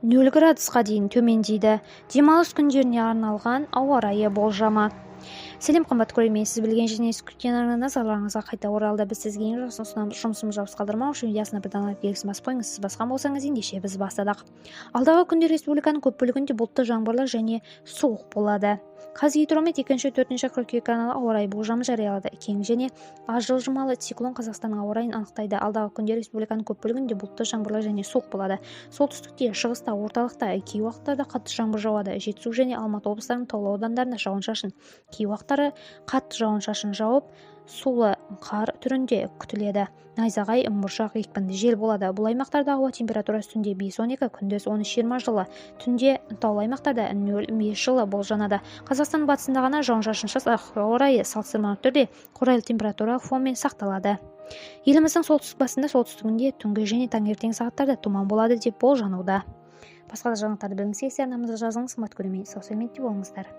0 градусқа дейін төмендейді. Демалыс күндеріне арналған ауа райы болжамы. Сәлем, қымбатты көрермен! Сіз білген және сіз күткен арна назарларыңызға қайта оралды. Біз сізге ең жақсысын ұсынамыз. Жұмысымызды жабыс қалдырмау үшін видео астына бірден лайк белгісін басып қойыңыз. Сіз басқан болсаңыз, ендеше біз бастадық. Алдағы күнде республиканың көп бөлігінде бұлтты, жаңбырлы және суық болады. Қазгидромет 2-4 қыркүйек аралығы ауа райы болжамын жариялады. Кең және аз жылжымалы циклон Қазақстанның ауа райын анықтайды. Алдағы күнде республиканың көп бөлігінде бұлтты, жаңбырлы және суық болады. Солтүстікте, шығыста, орталықта кей уақыттарда қатты жаңбыр жауады. Жетісу және Алматы облыстарының таулы аудандарында жауын-шашын, кей уақыттары қатты жауын-шашын жауып, сулы қар түрінде күтіледі. Найзағай, бұршақ, екпінді жел болады. Бұл аймақтарда ауа температурасы түнде 5-12, күндіз 13-20 жылы, түнде таулы аймақтарда 0-5 жылы болжанады. Қазақстанның батысында ғана жауын-шашынсыз ауа райы салыстырмалы түрде қолайлы температуралық фонмен сақталады. Еліміздің солтүстік батысында, солтүстігінде түнгі және таңертеңгі сағаттарда тұман болады деп болжануда. Басқа да жаңалықтарды білгіңіз келсе, арнамызға жазылыңыз. Қымбатты көрермен, сау сәлеметте болыңыздар!